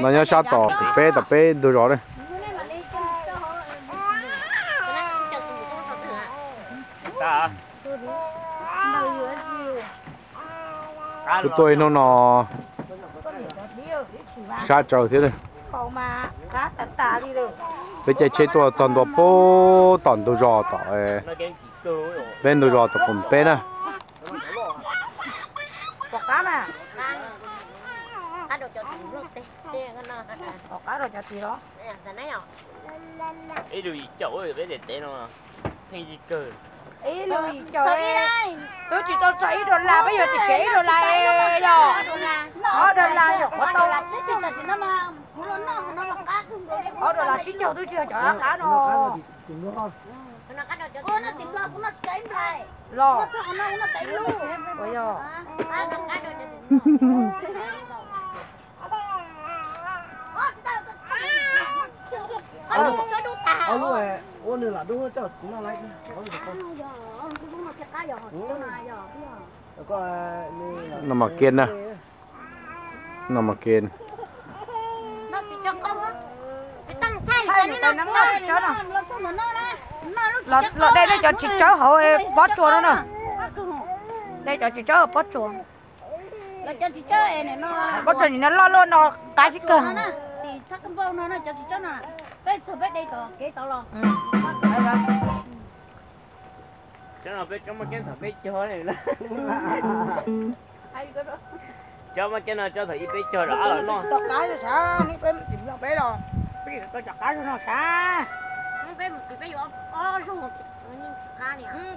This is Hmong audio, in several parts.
No nyob sab tom peb, tom peb ntug zos na. Kuv tuaj ib hnub no sab tsawv thiab. Peb caij tsheb tuaj txog ntua pub tom ntug zos tom peb ntug zos tom peb na. Ib lub yim caum peb tes no, pheej yig kawg. Ib lub yim caum, twb tsis tau txog ib dollar, peb yuav tsis tsev ib dollar yog ob dollar yog qhov tau. Ob dollar tsib caug twb tsis yog cov qab no. Los, yog, ob lub ua nws lam dub coj no mas kiag na. No mas kiag. Los de nej cov txiv tsawb hauv pob tsuas no na. De cov txiv tsawb hauv pob tsuas. Pob tsuas nim no loj luaj no qab tsis kawg. Cov no peb tsob maj keb thaum peb cog, cov maj keb no tsob thaum ib peb cog rov qab los noj. Tom qab sav, hnub peb mus tim Nplog peb los peb tsis tau tom qab no sav.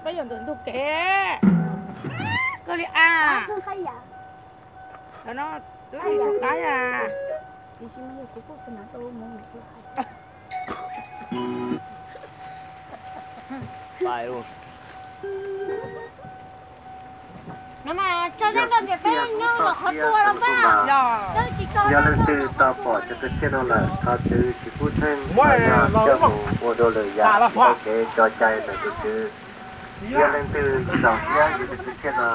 Peb yuav ntawm ntug kev kawg li a. Cov no twb tsis tshua qab a. Yog leej twg tau pom cov tus tshiab no lawm, thov Tswv Txiv Pub Tsheej coj mus ua dua lwm yam tau kev tso cai ntawm tus Tswv. Yog leej twg txaus siab yuav tus tus tshiab no,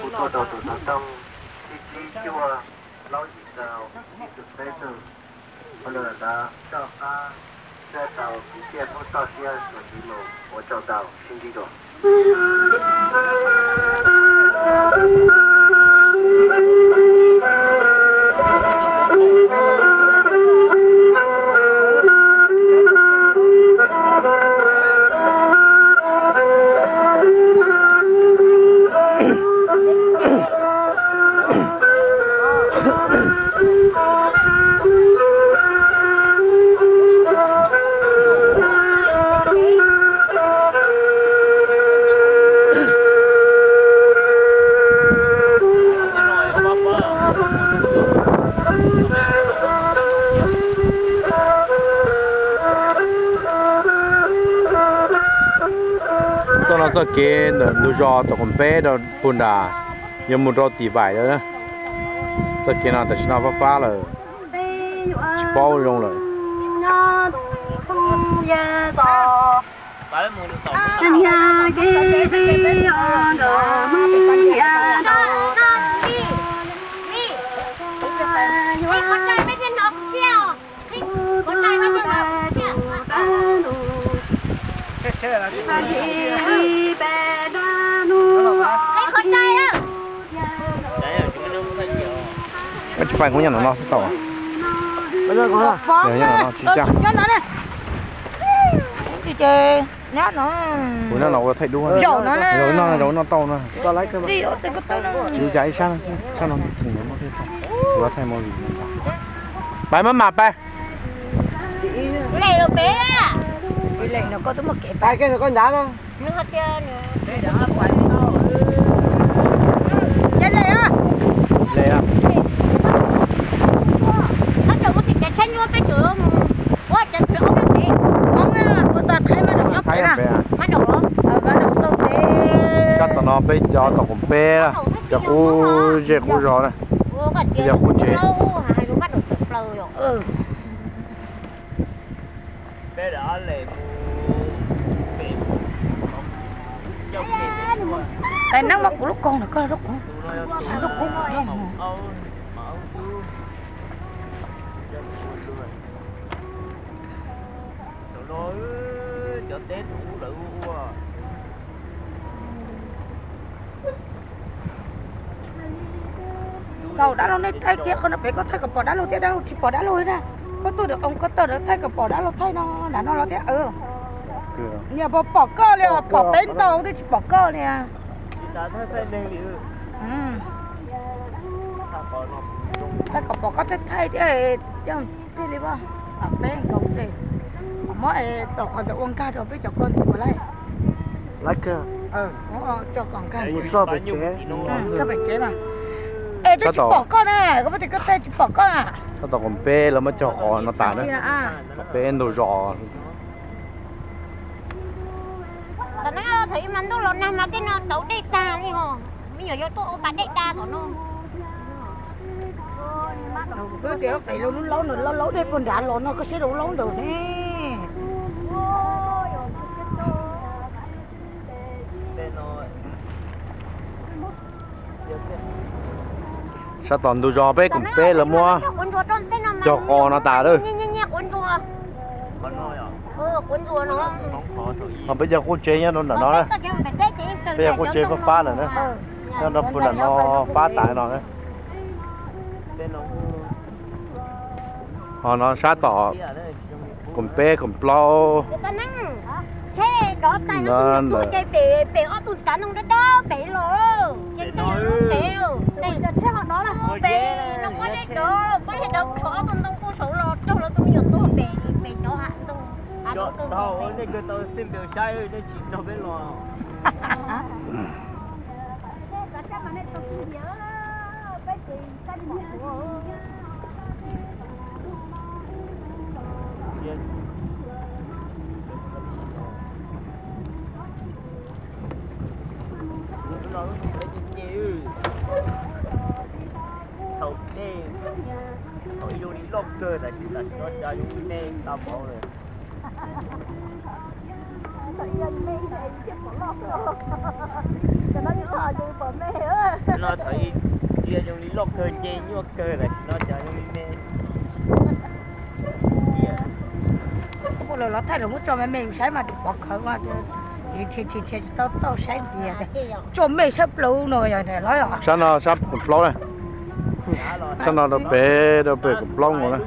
kuv tuaj rau tus xov tooj tsib tsib cuaj plaub yim rau ib tug peb tug. Ua dua lwm ntawd coj qab thiab tau kwv txhiaj hlub txoj siab txuas ntxiv mus ua tsaug ntau, sib ntsib dua. Txoj no txoj kev ntawm ntug zos tom Koom Peb rau puag nram, yuav mus rau Tim Vaim lawm. Txoj kev no tam sim no fab fab lawm, tsis paub zoo lawm. Tsis paub, kuv nyob no no xwb tau. Nyob no no tsis tau. Kuv nyob no ua thaij duab. Zaum no, zaum no tau no. Tsis ua cas, ib sab no xwb, sab no tus no thiaj tau. Kuv thaij movie. Pais maj mam pais. Lem los pem. Lem no koj twb muaj kev pais kiag no koj ntav no. Lem os. Sab tom no peb cov tom Koom Peb, cov qub zej qub zos na, peb cov qub tsev. Tais neeb muab kuv lub koog no koj lub koog. Tshav ntuj kub npaum no. Cov teb thaum ub lawv ua. Xaus dab laug nej thaij kiag qhov no pem, koj thaij kom pom dab laug thiab, dab laug tsis pom dab laug li na. Koj tuaj ntawm oo koj tawm ntawd thaij kom pom dab laug thaij no, nram no los thiab. Niam pom pom koj li os, pom peb ntaus twb tsis pom koj li. Thaij kom pom koj thaij thaij thiab, thiaj li pom peb ntaus xwb. Muab xaus qhov ntawd ua nkag rau peb cov koj ntxiv ua laij. Tso kom nkag txoj pem tsev mas. Es twb tsis pom koj na, koj puas tias koj thaij tsis pom koj na. Sab tom qoom peb lawv muab cog qhov no tas na, peb ntug zos. Tam no thaum ib mas ntuj los nag mas tej no tauv dej tag li hos, me nyuam yaus tuaj ua pas dej da tom no. Tias qis lub laub ntawd, laub laub dej puag nrad los no, koj siab rau laub ntawd ne. Sab tom ntug zos peb koom peb lawv muab cog qos no tas lawm. Ho peb cov qub tsev nyob rau nram no na, peb cov qub tsev fab fab lawm na, nyob rau puag nram no fab tas no na. Ho no sab tom koom peb koom plaub. Thaum dej, thaum ib zoo li loj kawg tam sim no cas zoo li me tau npaum lawm. No thaum ib tsia zoo li loj kawg nce nyuaj kawg tam sim no cas zoo li me. Lawv los thaij los muab tso me me saib mas tus pov khawv mas, tsis tau tau saib ntxiv, tso me saib plaub no yog los. Sab no sab koom plaub na, sab no rau pem rau pem koom plaub mus na.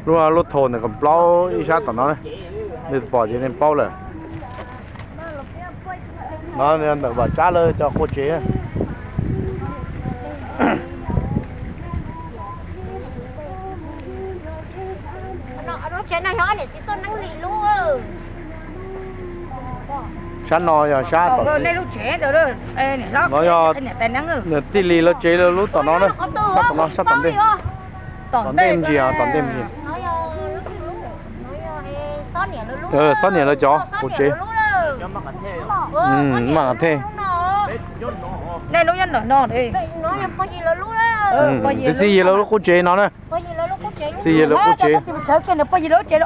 Lub lub thaum ntawm koom plaub ib sab tom no, nej pom ces nej paub lawm. No ntawm Vam Tsab lawv cov qua tsev. Sab no yog sab tom txiv. No yog niam tij Lis lawv tsev lub tom no na, sab tom no sab tom ntej. Tom ntej me ntsis, tom ntej me ntsis. Xob niam lawv cov qua tsev. Maj Thej. Nej lub nyob ntawm no. Txiv Yis lawv lub qua tsev no na. Txiv Yis lawv qua tsev. Pog Yis lawv tsev,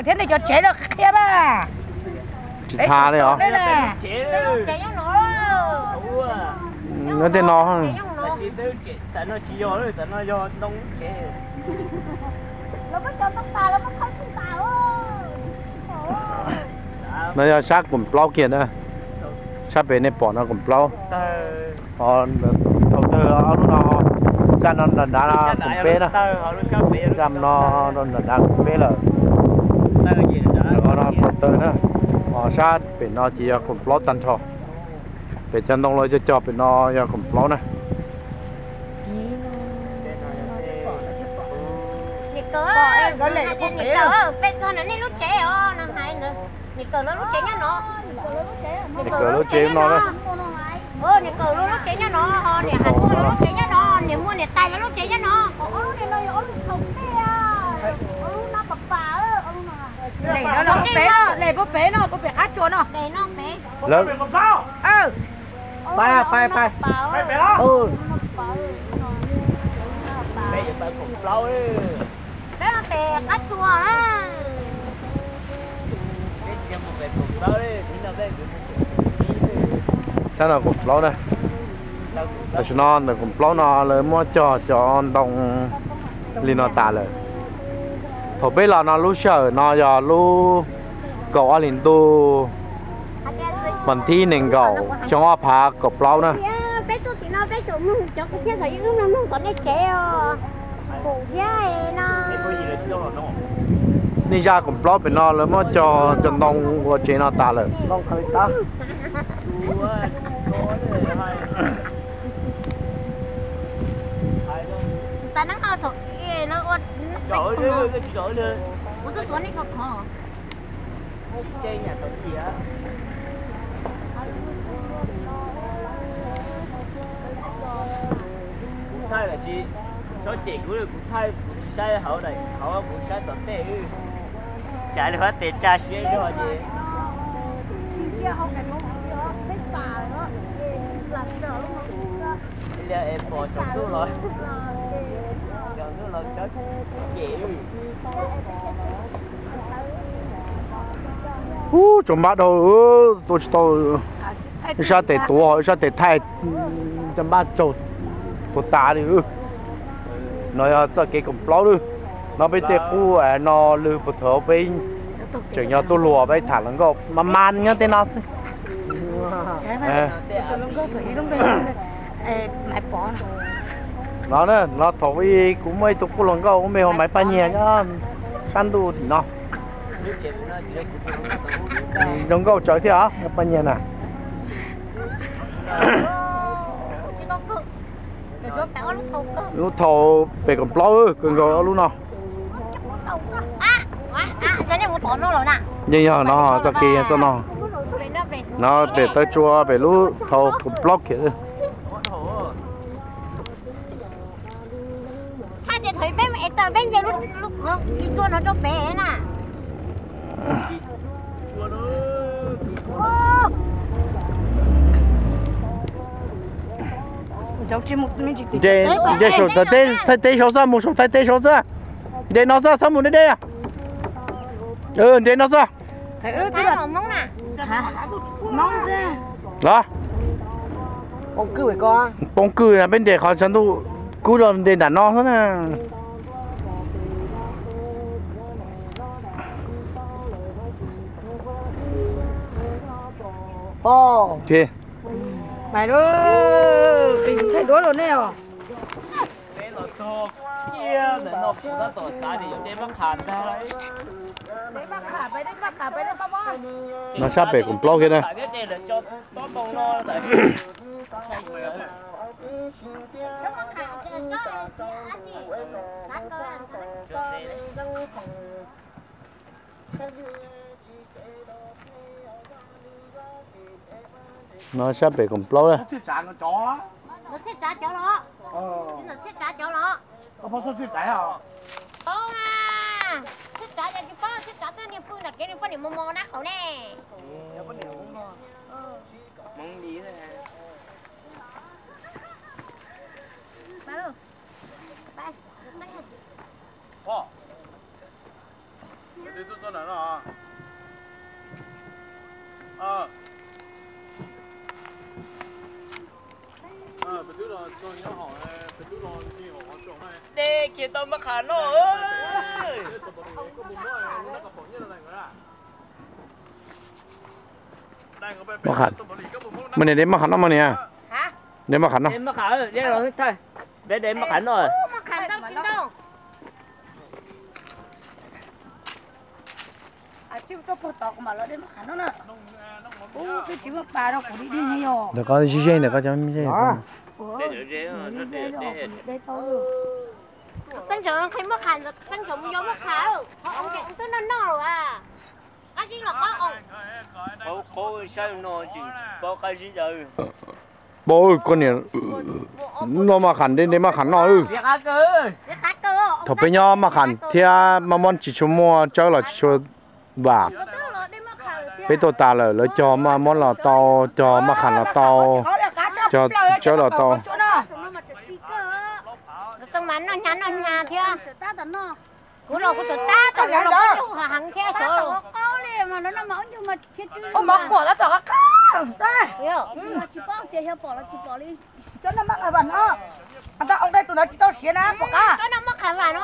thiab nej cov tsev lawv qhia mas. Tsis tas li os. Nyob tej no. No yog sab koom plaub kiag na. Sab pem nej pom no koom plaub. Thaum twg ob lub no, sab no nram nrad koom peb na. Sab no nram nrad koom peb lawm. No thaum twg na. Ho sab pem no ces yog koom plaub tag nrho. Pem cov ntoo lawv cog cog pem no yog koom plaub na. Niam Kawm, peb txog ntawm nej lub tsev os, niam Kawm lub tsev nyob no. Niam Kawm lub tsev no na. Niam Kawm lub tsev nyob no, ho niam Hais Muaj lub tsev nyob no, niam Muaj niam tais lawv lub tsev nyob no. Lub no pab pem no, pab pem qab tsuas no. Peb, peb, peb. Sab no koom plaub na. Tam sim no ntawm Koom Plaub no lawv muab cog cov ntoo li no tas lawm. Thaum peb los no lub sij hawm no yog lub kaum ob hlis ntuj, vas thib nees nkaum, xyoo ob phav kaum plaub na. Nej zaj Koom Plaub pem no lawv muab cog cov ntoo ua tsev no tas lawm. Kuv thaij lawm tsis, txhob cem kuv, kuv thaij kuv tsis saib hauv, hauv kuv saib tom tej. Cas li huab tes tsa siab zog ces. Li es pom saum ntuj los, saum ntuj los txhob cem. Ub, tsaus npab dhau, tua tsis tau. Ib sab tes tuav, ib sab tes thaij, caj npab tsaug tuag tas li. No yog txoj kev Koom Plaub lawm. No peb tej qub no lwg puag thaum peb tseem yog tub hluas peb tham hluas nkauj mas mas nyob tej no xwb. No, no thaum ub kuv muaj ib tug qub hluas nkauj ub npe hu Maiv Paj Nyiag nyob sab ntuj tim no. Zoo nkauj tsawv thiab os, Paj Nyiag na. Lub thaum pem Koom Plaub kawg nkaus lub no. Yeej yog no txoj kev txoj no. No pem taw tsua pem lub thaum Koom Plaub kiag. Nce saum thaij teb saud xwb, mus saum thaij teb saud xwb. Nce no xwb, txhob mus deb deb. Nce no xwb. Los, poob kwj na, peb nce qhov tshav ntuj kub los nce nram no xwb na. Pais lawm, thaij duab los nej os. No sab pem Koom Plaub kiag na. No sab pem Koom Plaub na. Deb kiag tau maj qham noj. Maj qham, muaj niam deb maj qham noj mas niam. Deb maj qham noj. Deb maj qham, deb maj qham noj. Ntawm koj ze ze ntawm koj cov ze. Teeb Ntsum nqhis muaj qhas, Teeb Ntsum mus yos muaj qhas, qhov oo ces twb noj noj lawm a. Qab zib los qab oo. Qhov qhov saib no tsis paub qab zib yawg. Paub koj niam noj maj qham, deb deb maj qham noj. Thaum peb nyob maj qham thiab maj muab tsis tshua muaj tsawb los tsis tshua vam. Peb tuaj tas lawm lawv cog maj muab los tau, cog maj qham los tau, cog tsawb los tau. Kuv los kuv tab tom heev thiab. Ua mov kuam tab tom qab qab. Tsis paub tias yog pom los tsis pom li. Cov no maj qhav vam no, tau ua dej tus ntawd tsis tau siav na, pom qab. Cov no maj qhav vam no.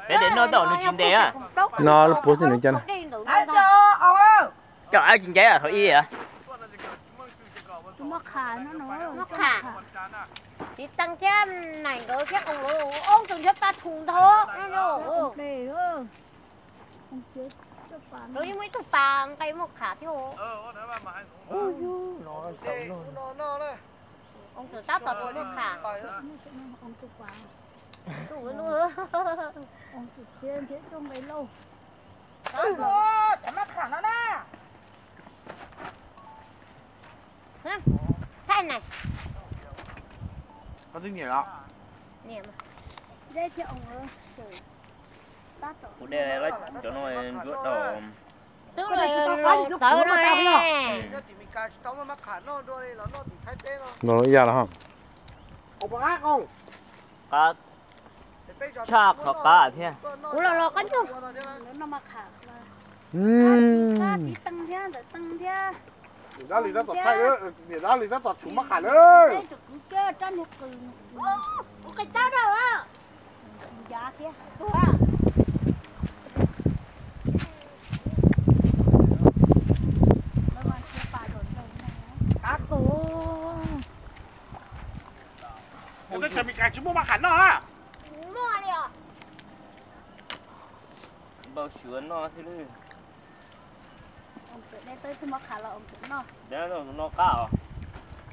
Peb de noj tau nws tsis ntev. No lub puav xwb nws cov no. Cov av tsis ntev hauv ib. Maj qhav, txiv Teej thiab Nais nkawd thiab Koos Luv ob tug nrhiav paj thu ntau. Lawv yeej muaj ib tug pas nqe maj qhav thiab. Tab tom tus maj qhav. Cov maj qhav no na. Thaij na. Koj twb nyiam los? Kuv de cov no ntsuab dau. Twb los tawv no ne. Los ib yam los. Qab tshaj qhov qab thiab. Kuv los los qab ncauj. Niam Dab Lis tab tom thaij, niam Dab Lis tab tom tsum maj qhav lawm. Teb chaws Amelikas tsis muaj maj qhav noj. Npau suav noj xwb.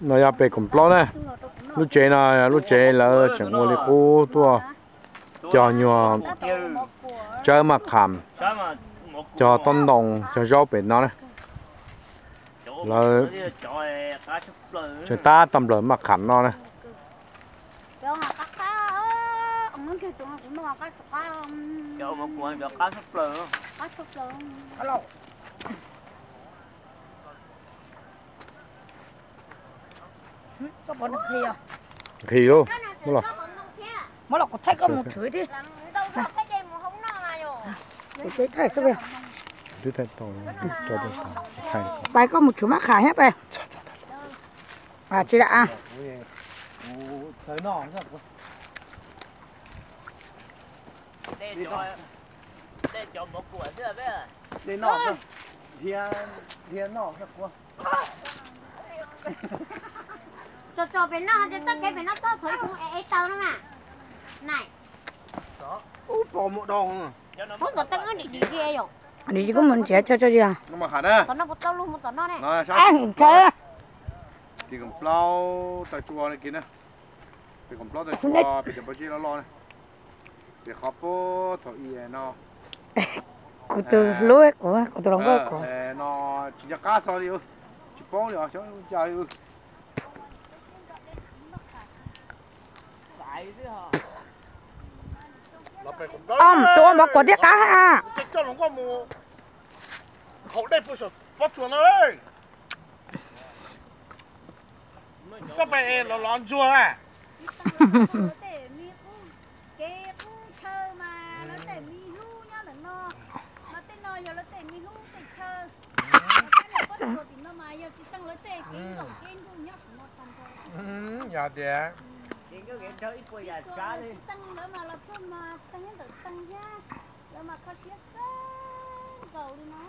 No yog pem koom plaub na. Lub tsev no, lub tsev lawv tseem ua li qub tuaj cog nyuag tsawb maj qhav, cog tob ntoo, cog zaub pem no na. Lawv tseem tab tag nplaws maj qhav no na. Nqhis lauj, muab los. Muab los kuv thaij koj mus tshwv thiab. Kuv twb thaij xwb. Pais koj mus tshwv maj qhav thiab pais. Tsis lam. Tso tso pem no, txoj kev pem no txhob txhua ib kuv es es taw no mas. Nais. Ub, pom mus dau. Ub, tom teeb ub dim dim li yom. Dim dim kuj mus nrhiav tso tso yog. Tom no puas tau lug mus tom no ne. Tim koom plaub taw tsua no kiag na. Tim koom plaub taw tsua, pem cov pob zeb loj loj na. Pem qhov puag thaum i no. Kuv tus hlub, kuv, kuv tus hluas nkauj kuv. No tsis nco qab txog li, tsis paub li os, xyov ua cas li. Tus ua mov kuam thiaj qab ha. Haus dej pw saum pob tsuas no. Koj pem los los ntsuag a. Kev qub chaw mas lawv tej me hlub nyob ntawm no, mas tej no yog lawv tej me hlub tej chaw. Mas tej pob tsuas tim no mas yog tsis teej lawv tej kev nkaum kev nruj nyob saum no tag nrho. Yog tias tsis teej lawv mas los txog mas teej nyob ntawm teej thiab, lawv mas kho siab txawv nkaus li no.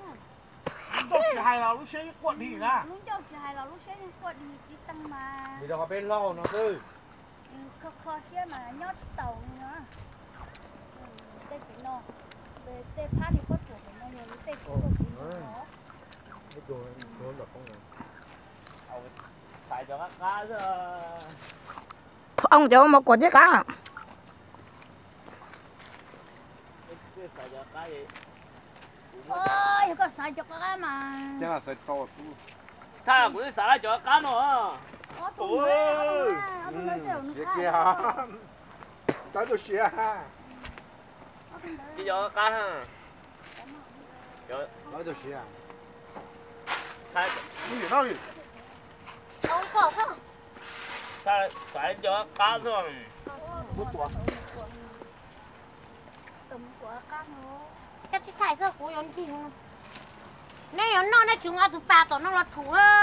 Lub ncauj tsis hais los lub siab yeej quaj dig na. Lub ncauj tsis hais los lub siab yeej quaj dig txiv teej mas. Vim rau qhov peb laug no xwb. Kho kho siab mas nyob tsis taus li no. Tej pem no, tej phab li pob tsuas pem no yog lub tej kuv tuaj kuv no. Phooj cov ua mov kuam thiaj qab. Yog koj xaiv cov qab mas. Thaj kuv twb xav cov qab no. Siav kiag. Tawb tuaj siav. Cov qab. Tawb tuaj siav. Xav cov qab xwb. Cov tsis thaij xwb kuv yuav ncig. Nej yuav noj nej tsis nqa tus pas tom no los rhuv.